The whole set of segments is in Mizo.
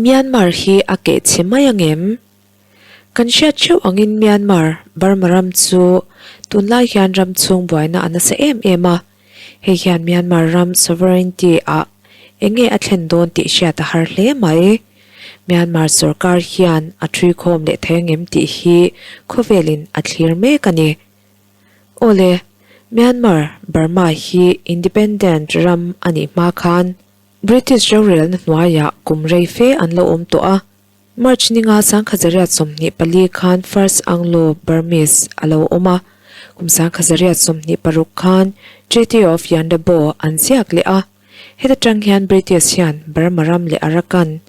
Myanmar hi a keh chhe mai angem? Kan hriat theuh angin Myanmar, Burma ram chu tunlai hian ram chhung buaina a nasa em em a, hei hian Myanmar ram sovereignty ah enge a thlen dawn tih hriat a har hle mai. Myanmar sorkar hian a thuikhawm leh thei angem tih hi khawvelin a thlir mek a ni. Awle, Myanmar, Burma hi independent ram a nih hma khan British rorelna hnuaiah kum rei fe an lo awm tawh a, March ninga 1924 khan First Anglo-Burmese a lo awm a, kum 1926 khan Treaty of Yandabo an ziak leh a. Heta tang hian British hian Burma ram leh Arakan,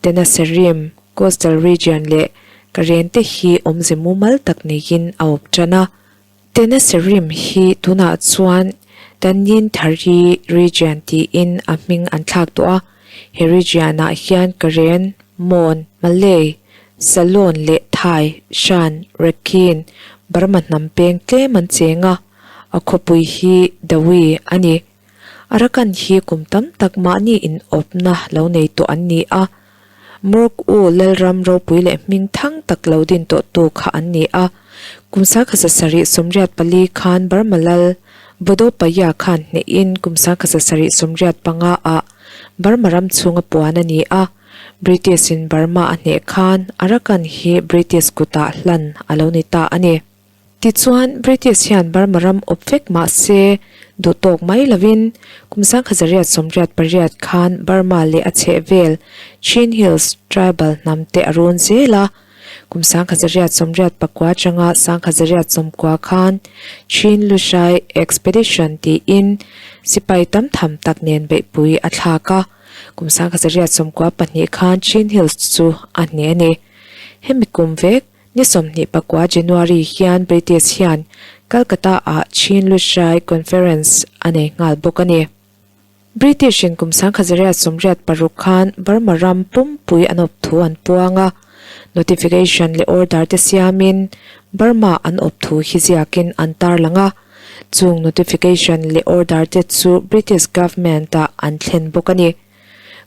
Tenasserim, Coastal Region leh Karen te hi awmze mumal tak neiin a awp tan a. Tenasserim hi tunah chuan Tanintharyi Region tiin a hming an thlak tawh a, he region-ah hian Karen, Mon, Malay, Salon leh Thai, Shan, Rakhine, Burma hnam peng tlem an cheng a, a khawpui hi Dawi a ni. Arakan hi kum tam tak mahni inawpna lo nei tawh an ni a, Murk U Lalram ropui leh hming thang tak lo din tawhtu kha an ni a. Kum 1784 khan Burma Lal Bodawpaya khan hnehin kum 1785 ah Burma ram chhunga puan a ni a. British in Burma a hneh khan Arakan hi British kutah hlan a lo ni ta a ni. Tichuan, British hian Burma ram awp vek mah se, duh tawk mai lovin, kum 1988 khan Burma leh a chhehvel Chin Hills tribal hnam te a run zel a, kum 1989 atanga 1990 khan Chin Lushai Expedition tiin sipai tam tham tak nen beihpui a thlak a, kum 1992 khan Chin Hills chu a hneh a ni. Hemi kum vek. Ni 29 January hian British hian Calcutta ah Chin Lushai Conference a nei nghal bawk a ni. British in kum 1986 khan Burma ram pumpui an awp thu an puang a, notification leh order te siamin Burma an awp thu hi ziakin an tarlang a, chung notification leh order te chu British government ah an thlen bawk a ni.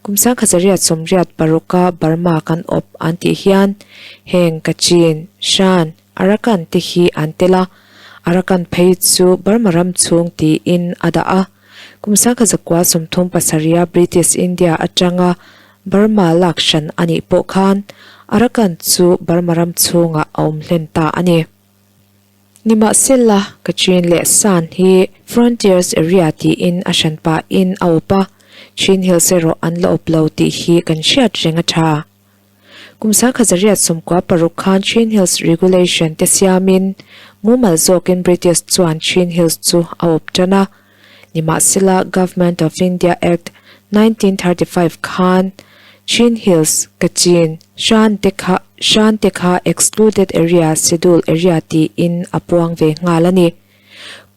Kum 1986 a Burma kan awp an tih hian heng Kachin, Shan, Arakan te hi an tel a, Arakan phei chu Burma ram chhung tiin a dah a. Kum 1937 a British India atanga Burma lak hran a nih pawh khan Arakan chu Burma ram chhungah a awm hlen ta a ni. Nimahsela, Kachin leh Shan hi Frontiers Area tiin a hran pahin a awp a, Chin Hills erawh an la awp lo tih hi kan hriat reng a tha. Kum 1996 khan Chin Hills Regulation te siamin mumal zawkin British chuan Chin Hills chu a awp tan a. Nimahsela, Government of India Act 1935 khan Chin Hills, Kachin, Shan te kha Shan te kha Excluded Area, Schedule Area tiin a puang ve nghal a ni.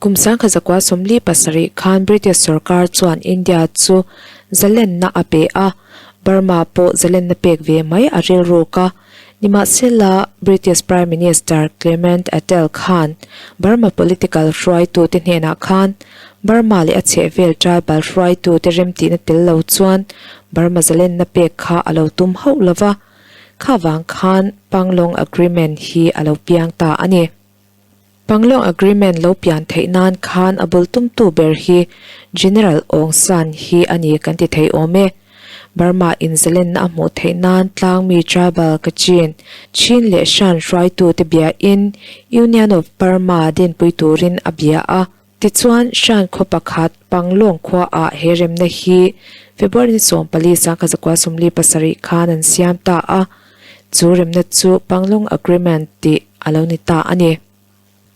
Kum 1947 khan British sorkar chuan India chu zalenna a pe a, Burma pawh zalenna pek ve mai a rilruk a. Nimahsela, British Prime Minister Clement Attlee khan Burma political hruaitute hnenah khan Burma leh a chhehvel tribal hruaitute remtihna tel lo chuan Burma zalenna pek kha a lo tum hauh lo va, kha vang khan Panglong Agreement hi a lo piang ta a ni. Panglong Agreement lo pian theih nan khan a bul tumtu ber hi General Aung San hi a ni kan ti thei awm e. Burma in zalenna a hmuh theih nan tlangmi tribal Kachin, Chin leh Shan hruaitute biain Union of Burma dinpui turin a bia a. Tichuan Shan khaw pakhat Panglong khuaah he remna hi February ni 14 1947 khan an siam ta a. Chu remna chu Panglong Agreement tih a lo ni ta a ni.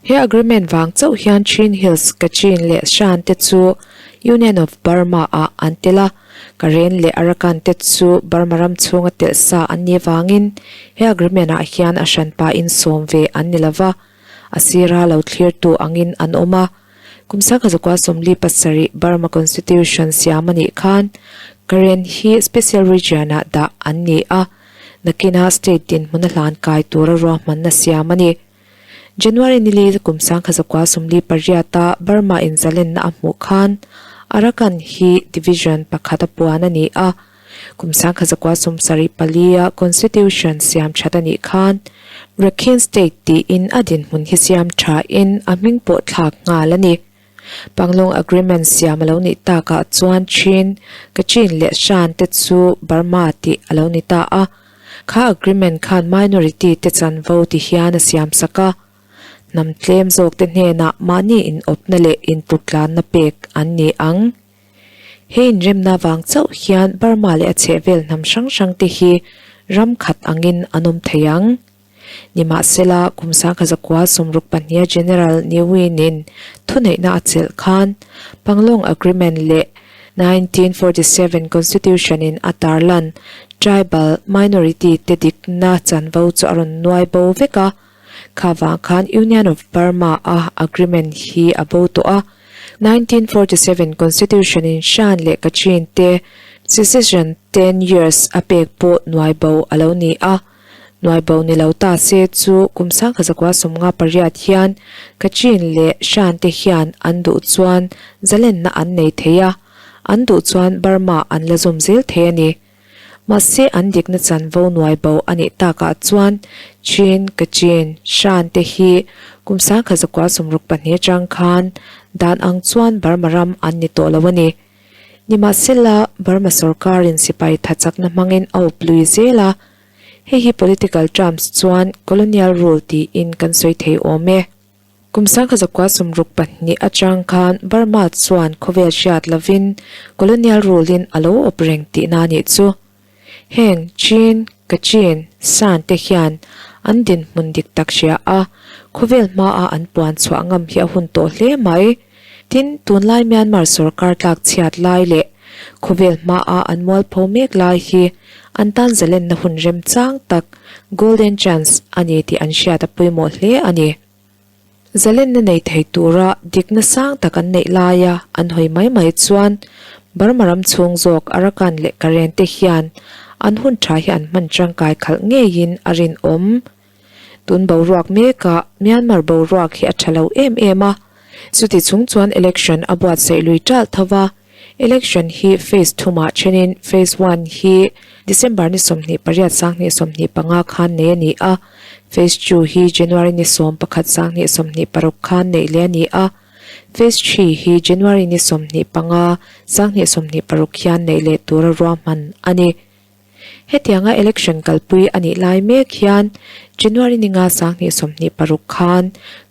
He agreement vang chauh hian Chin Hills, Kachin leh Shan te chu Union of Burma ah an tel a, Karen leh Arakan te chu Burma ram chhunga telh sa an nih avangin he agreement ah hian a hranpa in sawm ve an ni lova, a sira lo thlirtu angin an awm a. Kum 1947 Burma Constitution siam a nih khan Karen hi Special Region ah dah an ni a, nakina state dinhmun a hlan kai tura ruahmanna siam a ni. January ni li kum 1948 a Burma in zalenna a hmuh khan Arakan hi division pakhat a puan a ni a. Kum 1974 a Constitution siam that a nih khan Rakhine State tiin a dinhmun hi siam thain a hming pawh thlak nghal a ni. Panglong Agreement siam a lo nih takah chuan Chin, Kachin leh Shan te chu Burma tih a lo ni ta a. Kha agreement khan minority te chanvo ti hian a siam sak a. Hnam tlem zawk te hnenah mahni inawpna leh intluktlânna pek an ni ang. He inremna vang chauh hian Burma leh a chhehvel hnam hrang hrang te hi ram khat angin an awm thei ang. Nimahsela, kum 1962 a General Ne Win-in thuneihna a chelh khan Panglong Agreement leh 1947 Constitution-in a tarlan tribal minority te dikna chanvo chu a rawn nuai bo vek a. Kha vang khan Union of Burma a agreement hi a bo tawh a, 1947 Constitution in Shan leh Kachin te secession 10 years a pek pawh nuai bo a lo ni a. Nuai bo ni lo ta se chu kum 1958 hian Kachin leh Shan te hian an duh chuan zalenna an nei thei a, an duh chuan Burma an la zawm zel thei a ni. Mahse an dikna chanvo nuai bo a nih takah chuan Chin, Kachin, Shan te hi kum 1962 atang khan dan ang chuan Burma ram an ni tawh lo a ni. Nimahsela, Burma sorkarin sipai tha chakna hmangin a up lui zel a, hei hi political terms chuan colonial rule tiin kan sawi thei awm e. Kum 1962 atang khan Burma chuan khawvel hriat lovin colonial rule-in a lo awp reng tihna a nih chu. Heng Chin, Kachin, Shan te hian an dinhmun dik tak hria a, khawvel hmaa an puan chhuah ngam hi a hun tawh hle mai. Tin, tunlai Myanmar sorkar tlak chhiat lai leh khawvel hmaa an mualpho mek lai hi an tan zalenna hun remchang tak, golden chance, a ni tih an hriat a pawimawh hle a ni. Zalenna nei thei tura dikna sang tak an neih laia an hawi mai mai chuan Burma ram chhung zawk Arakan leh Karen te hian an hun tha hi an hman tangkai khalh ngeiin a rinawm. Tun boruak mekah Myanmar boruak hi a tha lo em em a, chuti chung chuan election a buatsaih lui ṭalh tho va. Election hi phase thumah thenin phase one hi December ni 28 2025 khan nei a ni a, phase two hi January ni 11 2026 khan neih leh a ni a, phase three hi January ni 25 2026 hian neih leh tura ruahman a ni. Hetianga election kalpui a nih lai mek hian January ni nga 2026 khan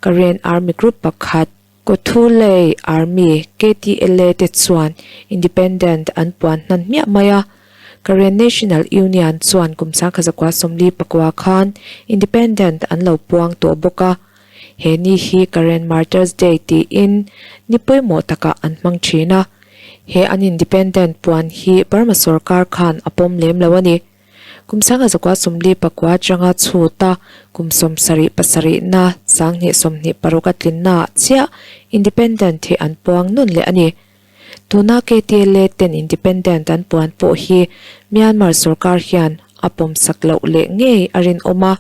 Karen Army Group pakhat, Kothulei Army, KTLA, te chuan Independent an puan hnan hmiah mai a. Karen National Union chuan kum 1949 khan Independent an lo puang tawh bawk a. He ni hi Karen Martyrs Day tiin ni pawimawh takah an hmang thin a. He an Independent puan hi Burma sorkar khan a pawm lem lo a ni. Kum 1949 atanga chhuta kum 77 na 2026 a tlinnaah chiah Independent hi an puang nawn leh a ni. Tuna KTLA ten Independent an puan pawh hi Myanmar sorkar hian a pawmsak loh leh ngei a rinawm a.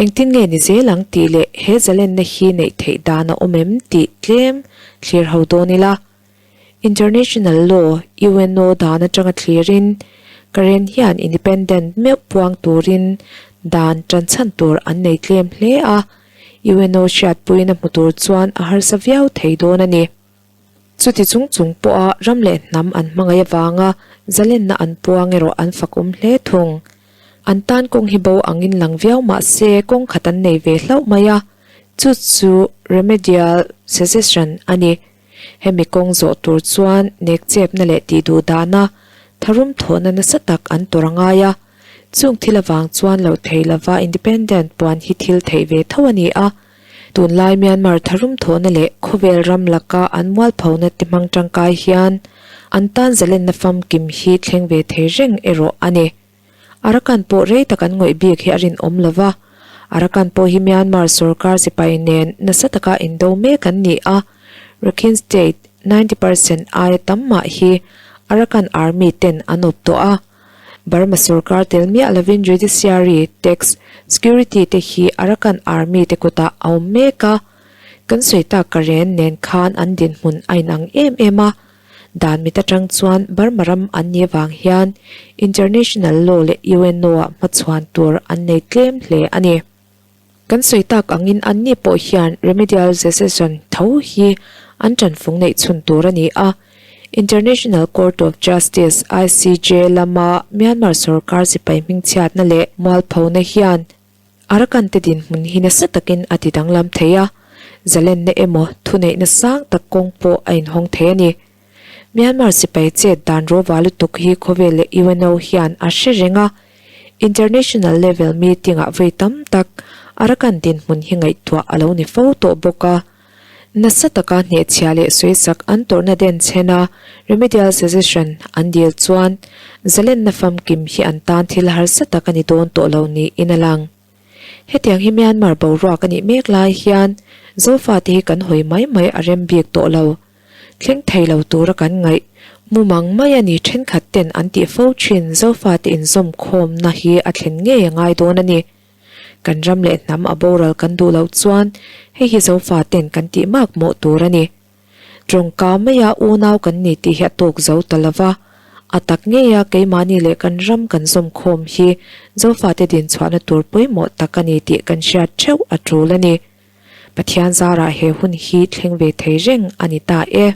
Engtin nge ni zel ang tih leh he zalenna hi neih theih dan a awm em tih tlem thlir ho dawn ila. International Law, UNO, dan atanga thlirin Karen hian independent meuh puang turin dan tanchhan tur an nei tlem hle a, UNO hriatpuiin a hmu tur chuan a harsa viau thei dawn a ni. Chuti chung chung pawha ram leh hnam an hmangaih avanga zalenna an puang erawh an fakawm hle thung. An tan kawng hi bo angin lang viau mah se kawng khat an nei ve hlauh mai a, chu chu remedial secession a ni. Hemi kawng zawh tur chuan nek chepna leh tih duh dahna tharum thawhna nasa tak an tawrh a ngai a. Chung thil avang chuan loh thei lova independent puan hi thil theih ve tho a ni a. Tunlai Myanmar tharum thawhna leh khawvel ram laka an mualphona te hmang tangkai hian an tan zalenna famkim hi thleng ve thei reng erawh a ni. Arakan pawh rei tak an ngawih bik hi a rinawm lo va, Arakan pawh hi Myanmar sorkar sipai nen nasa taka indo mek an ni a, Rakhine State 90 percent aia tam mah hi Arakan Army ten an awp tawh a. Burma sorkar tel miah lovin judiciary, tax, security te hi Arakan Army te kutah a awm mek a. Kan sawi tak Karen nen khan an dinhmun a inang em em a. Dan mit atang chuan Burma ram an nih avang hian International Law leh UNO-ah hmachhuan tur an nei tlem hle a ni. Kan sawi tak angin anni pawh hian remedial secession tho hi an tanfung neih chhun tur a ni a. International Court of Justice, ICJ, lama Myanmar sorkar sipai hmingchhiatna leh mualphona hian Arakan te dinhmun hi nasa takin a ti danglam thei a, zalenna emaw thuneihna sang tak kawng pawh a inhawng thei a ni. Myanmar sipai chet dan rawva lutuk hi khawvel leh UNO hian a hre reng a, international level meeting ah vawi tam tak Arakan dinhmun hi ngaihtuah a lo ni fo tawh bawk a. Nasa taka hnehchhia leh sawisak an tawrhna den chhena remedial secession an dil chuan zalenna famkim hi an tan thil harsa tak a ni dawn tawh lo niin a lang. Hetiang hi Myanmar boruak a nih mek lai hian Zofate hi kan hawi mai mai a rem bik tawh lo. Thleng thei lo tura kan ngaih mumang mai a ni thenkhat ten an tih fo thin Zofate inzawmkhawmna hi a thlen ngei a ngai dawn a ni. Kan ram leh hnam a boral kan duh loh chuan hei hi Zofa ten kan tih mak mawh tur a ni. Tawngka maia unau kan ni tih hi a tawk zo ta lo va, a tak ngeia keimahni leh kan ram kan zawm khawm hi Zofate dinchhuahna tur pawimawh tak a ni tih kan hriat theuh a tul a ni. Pathian zarah he hun hi thleng ve thei reng a ni ta e.